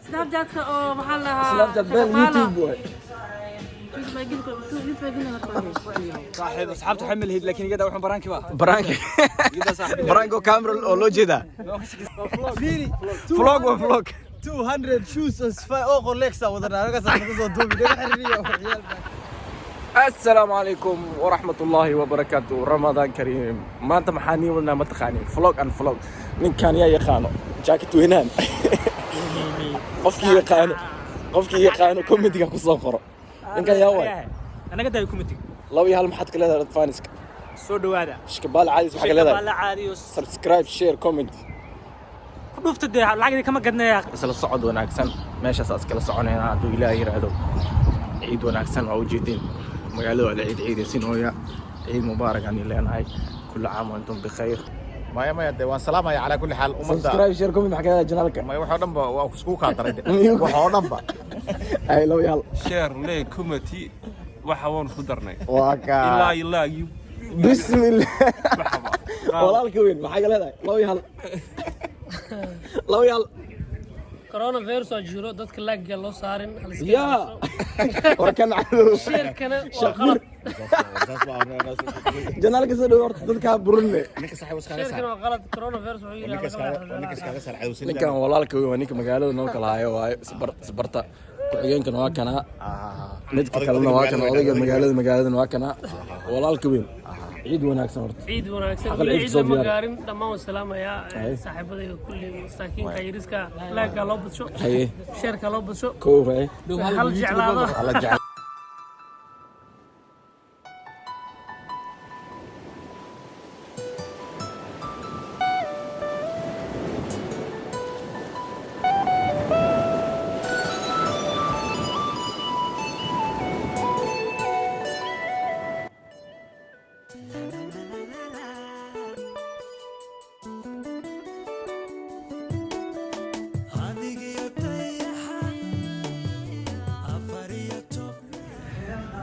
Snapchat-ka oo maxaa la lahaa? Snapchat been, YouTube waay. Saaxiib, asxaabta waxay malihid, laakiin igada waxaan prank-i ba. Prank-i, prank-o camera oo loo jeedaa. Vlog waa vlog. 200 shoes oo qorleegsa wadana anaga sax nagu soo duubi naga xiriiriyo ciyaal. Asalaamu calaykum waraxmat ullaahi wabarakaatu, Ramadaan kariim. Maanta maxaa nii wadnaa, ma taqaanin? Vlog and vlog. Ninkan yaa yaqaano? Jacket weynaan qofkii yaqaano, qofkii yaqaano comment-iga kusoo qoro. Ninkan yaa waay? Anaga daay comment-iga. Laba iyo hal maxaad ka leedahay fans-ka? Soo dhawaada. Shkabaal caadis maxaa ka leedahay? La caadiyo. Subscribe, share, comment. Ku dhufta dee, lacagdii kama gadnaya. Isla socod wanaagsan, meeshaas iskala soconaynaa hadduu Ilaah yiraahdo. Ciid wanaagsan. Waa ujeedin, magaalada waa la ciid ciidaysinooya. Ciid mubaarak aan leenahay. كل عام وأنتم بخير. Maya, maya, dee waan salaamaya calaa kulli xaal ummadda. Subscribe, share, comment maxaa ka leedahay channel-ka? Maya, wax oo dhan ba waa iskugu kaa daray de, wax oo dhan ba. Ay, laba iyo hal. Share le comment-i waxa waan ku darnay. Waa kaa. Ilaa ilaa you. Bismillah. Waxba. Walaalka weyn maxaa ka leedahay? Laba iyo hal, laba iyo hal. Coronavirus oo jiro, dadka laagga loo saarin. Yaa warkan cadow. Share-kana waa qalad. Channel-ka soo dhow horta, dadka ha burinne. Ninka saaxiib iskaga saar. Share-kana waa qalad, coronavirus wuxuu yidhi. Ninka iskaga, ninka iskaga saar cadowsin. Ninkan walaalka weyn waa ninka magaalada noo kala hayo waayo. Isbarta, ku-xigeenkana waa kanaa, midka kalena waa kana, odayga magaalada, magaaladana waa kanaa. Walaalka weyn, ciid wanaagsan horta. Ciid wanaagsan. Aqal weli ciid ciid soo lama diyaari. gaarin. Dhammaan waan salaamayaa saaxiibadayga kulli, masaakiinka yariska, laagga loo badsho. Haye. Share-ka loo badsho. Kow, haye. Hal jeclaado. Alla jecel.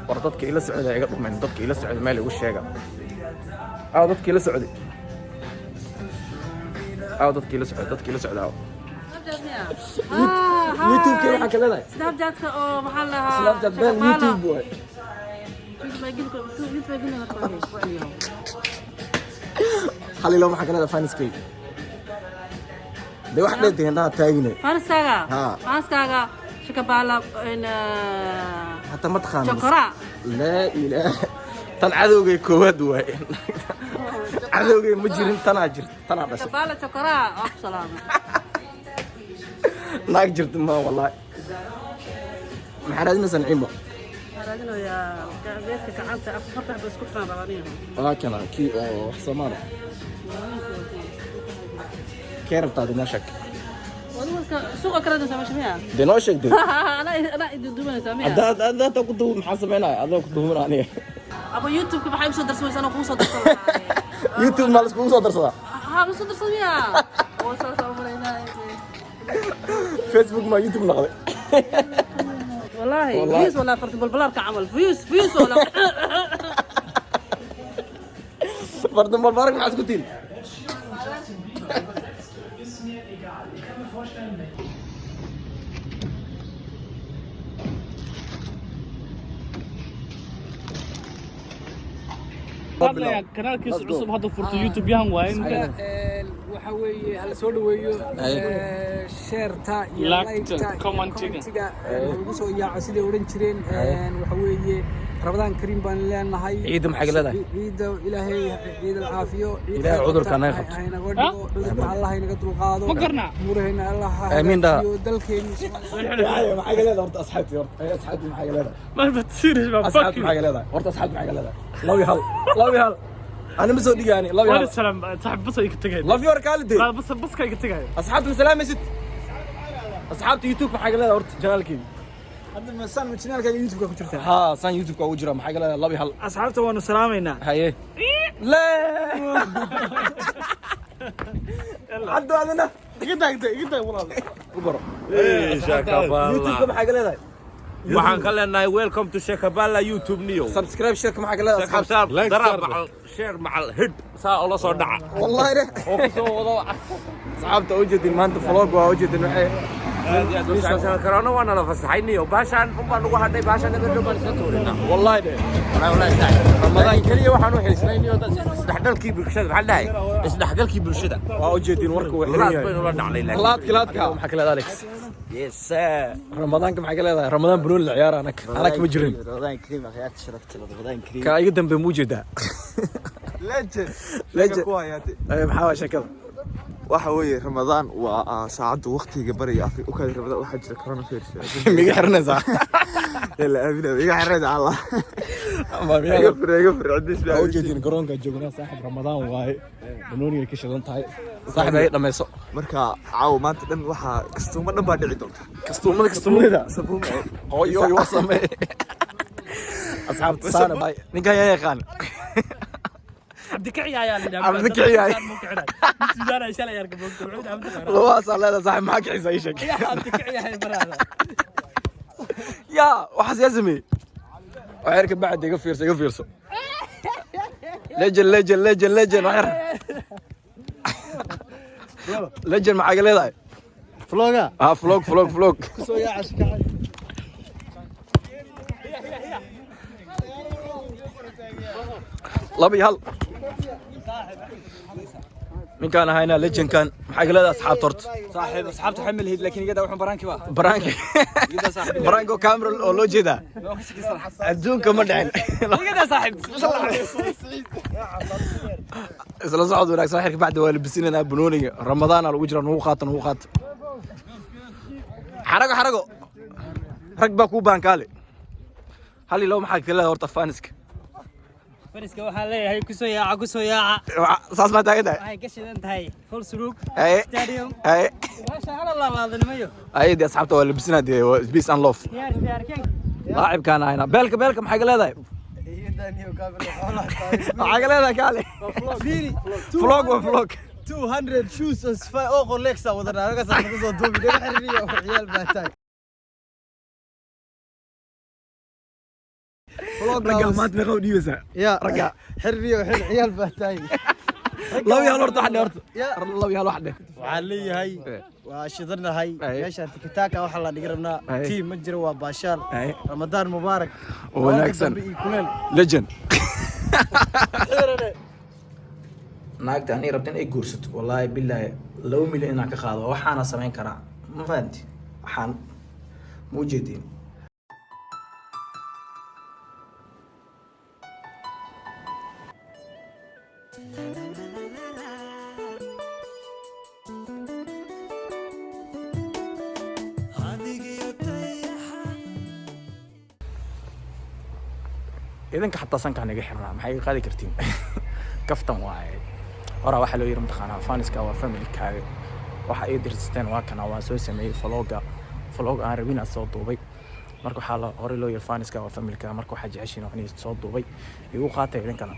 War dadka ila socda iga dhumeen, dadka ila socda meel igu sheega. Aaw dadka ila socday? Aaw dadka ila socday? Dadka ila socda aaw? YouTube-ka waxaa ka leedahay? Snapchat-ka oo maxaa la lahaa? Snapchat been, YouTube waay. YouTube. Hal ilo maxaa ka leedahay fans-kayga dee? Wax dheertay indhaha taagine. Fans-kaaga? Ha. Fans-kaaga shakabaala in. Hataa ma taqaano? Chokora. Laa ilaaha, tan cadowgay koowaad waaye. Cadowgay ma jirin, tanaa jirta, tanaa dhashay. Shakabaala chokora waa ku salaamay. Naag jirta ma wallahi. Maxaa raadinaysaa, Naciimo? Waxaan raadinayaa beedka gacanta, afarta xabo isku xiran rabaniyo. Waa kana kii oo wax Soomaali kee rabtaa? Dee noo sheeg. Wadi marka suuqa ka raadinaysaa meesha miya? Dee noo sheeg dee. Anaa idudubanaysaa miya? Haddaa haddaa ku duub, maxaa sameynaya adoo ku duubin aniga? Aba YouTube-ka maxay usoo darsamaysaa? Anoo kugu soo darsan lahaa. YouTube maa laiskugu soo darsadaa? Haa, ma soo darsan miya? Oo saas aan umalaynaya. Facebook maa YouTube noqday? والله. والله. Views ولا فرت بالبلارك عمل views views ولا. Fardan balbaarak maxaa isku tihin? Kanaalkiisa cusub hadda furto YouTube yahan waaye. Waxa weeye hala soo dhaweeyo, share-ta iyo Like-ta, like-ta iyo comment-iga. Comment-iga lagu soo yaaco siday odhan jireen. Waxa weeye Ramadaan kariim baan leenahay. Ciidda maxay ka leedahay? Ciidda Ilaahay ciid alcaafiyo, ciid Ilaahay khayr cudurka qabta naga qabto. ha inaga dhigo, cudurka Allah inaga dulqaado. Ma garnaa? Murahayna Allah ha Aamiin dhaa. hagaajiyo dalkeenu. Maxay ka leedahay horta asxaabtii? Horta ay asxaabtii maxay ka leedahay? Ma serious ba. Fuck Asxaabtii you. maxay ka leedahay horta? Asxaabtii maxay ka leedahay? Laba iyo hal, laba iyo hal, ani ma soo dhigaani, laba iyo Wala hal. Salaam saaxib, bas ay ka tagay. Love your kaalide. Bas bas ka tagay. Asxaabta ma salaamaysid? Asxaabta YouTube maxay ka leedahay horta channel-keyga? Hadda ma saan channel-kaaga YouTube-ka ku jirtaa? Haa, saan YouTube-ka ugu jira. Maxay ka leedahay? Laba iyo hal. Asxaabta waanu salaamaynaa. Haye, la caddo adina. Iga taagtay, iga taag walaal. Ku baro YouTube-ka maxay ka leedahay? Waxaan ka leenahay welcome to Shekabala YouTube niyo. Subscribe, share, maxaa ka leedahay asxaabta? Subscribe, dara macal share macal hid saa oo la soo dhaca. Wallahi re oo ku soo wado. Asxaabta, ujeedin maanta vlog waa ujeedin waxay Aad iyo aad u saabsan corona waana la fasaxay niyo. Baashaan un baan ugu hadhay, baashaan eber dhow baan iska tuurinaa. Wallahi de. Wallahi saaxiib. Ramadaan kaliya waxaan u xiisnay niyo dad isdhexgalkii bulshada, maxaa dhahay, isdhexgalkii bulshada. Waa ujeedin warka uu xiran laad yahay. Baynu la dhacnay laakiin. Laadka laadka maxaa ka leedahay, Alex? Yes sir. Ramadaanka maxaa ka leedahay? Ramadaan banooni la ciyaara, anak ma jirin. رمضان كريم اخيات، شرفت، رمضان كريم. Ka iga dambe muu jeedaa? Legend. Legend. Ku hayaate. Ay, maxaa waa sheekada? Waxa weeye Ramadaan waa saacadda waqtiga bariga Afrika u kala Ramadaan waxaa jira coronavirus. Miga xiranaysaa? Yalla aamina iga xirayda Allah. Iga fur, iga fur cadis. Waa ujeedin garoonka joognaa saaxib, Ramadaan waaye, banooniga ka shidan tahay saaxib, ay dhamayso. Marka caawa maanta dhan waxaa kastuuma dhan baa dhici doonta. Kastuumada, kastuumadeda hooyo hooyo waa sameey. Asxaabta saana bay, ninkan yaa yaqaan? Cabdikaci ayaa la yidhaha. Cabdikaci ayaa. Suudaan ay shalay arka moogta, wuxuu yidhi Cabdikaci. Lawaasaa leedahay saaxib, maxaa kicisa ii sheeg? Yaa Cabdikaci ahay baraada. Yaa waxaas yaa sameeyey? Waxyar ka bacdi iga fiirso, iga fiirso. Legend, legend, legend, legend, waxyar legend, maxaa iga leedahay? Vloga. Ah, vlog, vlog, vlog. Kusoo yaaca shikacay. 2-1 ninkaan ahaynaa legendkan, maxaa iga leedahay asxaabta horta? Saaxiib, asxaabta xamil hid, laakiin igada waxaan baraankii baa. Baraanka, baraanko camera oo loo jeedaa adduunka ma dhicin. Igada saaxiib. Isla socod wanaagsan. Xirka bacdi waa labisinaynaa banooniga. Ramadaana lagu jira, nugu qaata, nugu qaata. Xarago, xarago, rag baa kuu baahan. Kaale, 1 iyo 2, maxaa ka leedahay horta faniska? Fariska waxaan leeyahay kusoo yaaca, kusoo yaaca. Saas maa taagan tahay? Waxay ka shidan tahay Folsrug Haye. Stadium. Haye. Meesha hala laalaadanimayo. Haye dee, asxaabta waa labisinaa dee, waa peace and love. Diyaar, diyaarkeen. Laacibkaan ahaynaa. Beelka, beelka, maxay ka leedahay? Maxaa ka leedahay? Kaale, vlog waa vlog. 200 shoes oo sifa oo qoleeksa wadanaa naga sax nagu soo duubi naga xiriiriyo ciyaal baa tahay. Ragga maanta meeqa u dhiibaysaa? Ya. Ragga. Xiriiriyo xir ciyaal baa tahay. 2-1 horta, wax dheh horta. Ya. 2-1 wax dheh. Waxaan leeyahay waa shidanahay meeshaan tikitaaka waxaa la dhigi rabnaa. Ay. Tiim ma jiro, waa baashaal. Ay. Ramadaan mubaarak. Wanaagsan. Dambe iyo kuleel. Legend. Naagta ani rabta in ay guursato, wallaahi bilaahi, 2 milyan inaan ka qaado waxaana samayn karaa, ma fahanti? Waxaan ma ujeediin. Idinka xataa sankaan iga xirnaa, maxay iga qaadi kartiin? Kaftan waaye. Horaa waxaa loo yiri mataqaanaa, faniska waa familykaaga. Waxa ii dirsateen waa kana, waan soo sameeyey vloga, vlog aan rabin aan soo duubay. Marka waxaa la horey loo yiri faniska waa familykaaga. Marka waxaa jeceshiin oo soo duubay, igu qaatay idinkana.